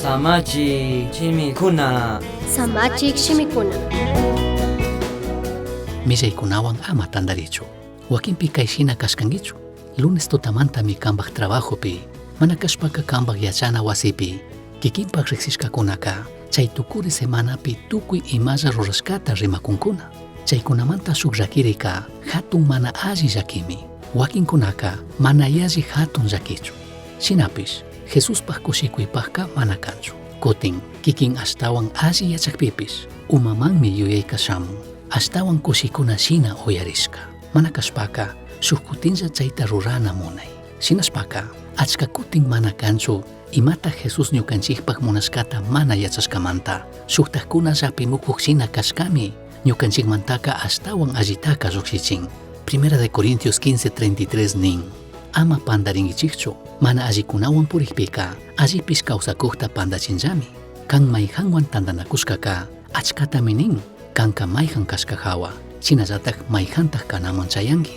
Samachik shimikuna. Samachik shimikuna. Millaykunawan ama tantarichu. Wakinpi kay shina kashkankichu. Lunes tutamantami kambaj trabajopi, mana kashpaka kambaj yachana wasipi, kikinpak riksishkakunaka chay tukuri semanapi tukuy imalla rurashkata rimakunkuna. Chaykunamanta shuk llakirika hatun mana alli llakimi. Wakinkunaka mana yalli hatun llakichu. Shinapish Jesuspaj kushikuypajka mana kanchu. Kutin kikin ashtawan alli yachakpipish umamanmi yuyayka shamun. Ashtawan kushikuna shina uyarishka. Mana kashpaka shuk kutinlla chayta rurana munay. Shinashpaka achka kutin mana kanchu imata Jesús ñukanchikpaj munashkata mana yachashkamanta. Shuktajkuna llapimukuj shina kashkami ñukanchikmantaka ashtawan allitaka llujshichin. Primera de Corintios 15:33 nin. Ama pandarinkichikchu, mana allikunawan purikpika, allipish kawsakukta pandachinllami. Kan mayjanwan tantanakushkaka, achkatami nin, kanka mayjan kashka hawa, shinallatak mayjantaj kanaman chayanki.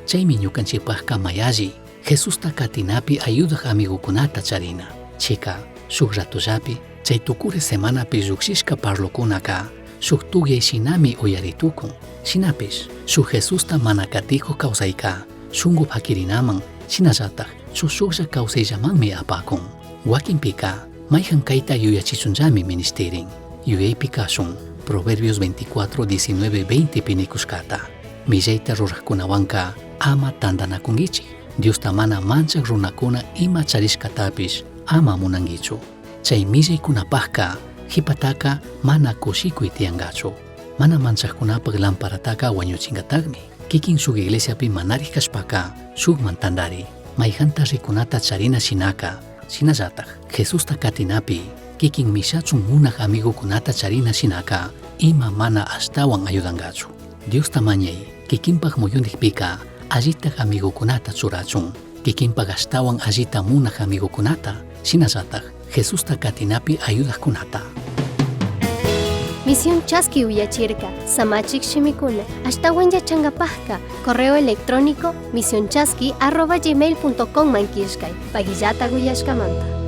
Chaymi ñukanchikpajka may alli, Jesusta katinapi ayudaj amigukunata charina. Chika, shuk ratullapi, chay tukuri semanapi llukshishka parlokunaka, shuk tukyay shinami uyaritukun. Shinapish, shuk Jesusta mana katikuj kawsayka, shunku pakirinaman, shinallatak shushuklla kawsayllamanmi apakun. Wakinpika, mayjan kayta yuyachichunllami minishtirin. Yuyaypi kashun, Proverbios 24, 19, 20 pi nikushkata. Millayta rurajkunawanka ama tantanakunkichik. Diosta mana manchak runakuna ima charishkatapish ama munankichu. Chay millaykunapajka qhipataka mana kushikuy tiyankachu. Mana manchajkunapak lamparataka wañuchinkatakmi. Kikin shuk iglesiapi manarij kashpaka shukman tantari. Mayjanta rikunata charina shinaka, shinallatak Jesusta katinapi kikin mishachun munaj amigukunata charina shinaka ima mana ashtawan ayudankachu. Diosta mañay kikinpak muyundikpika allitak amigukunata churachun. Kikinpak ashtawan allita munaj amigukunata, shinallatak Jesusta katinapi ayudajkunata. Misión Chaski uyachirka, Samachik shimikuna, ashtawan yachankapajka, correo electrónico misionchaski@gmail.com man killkay, pagillata uyashkamanta.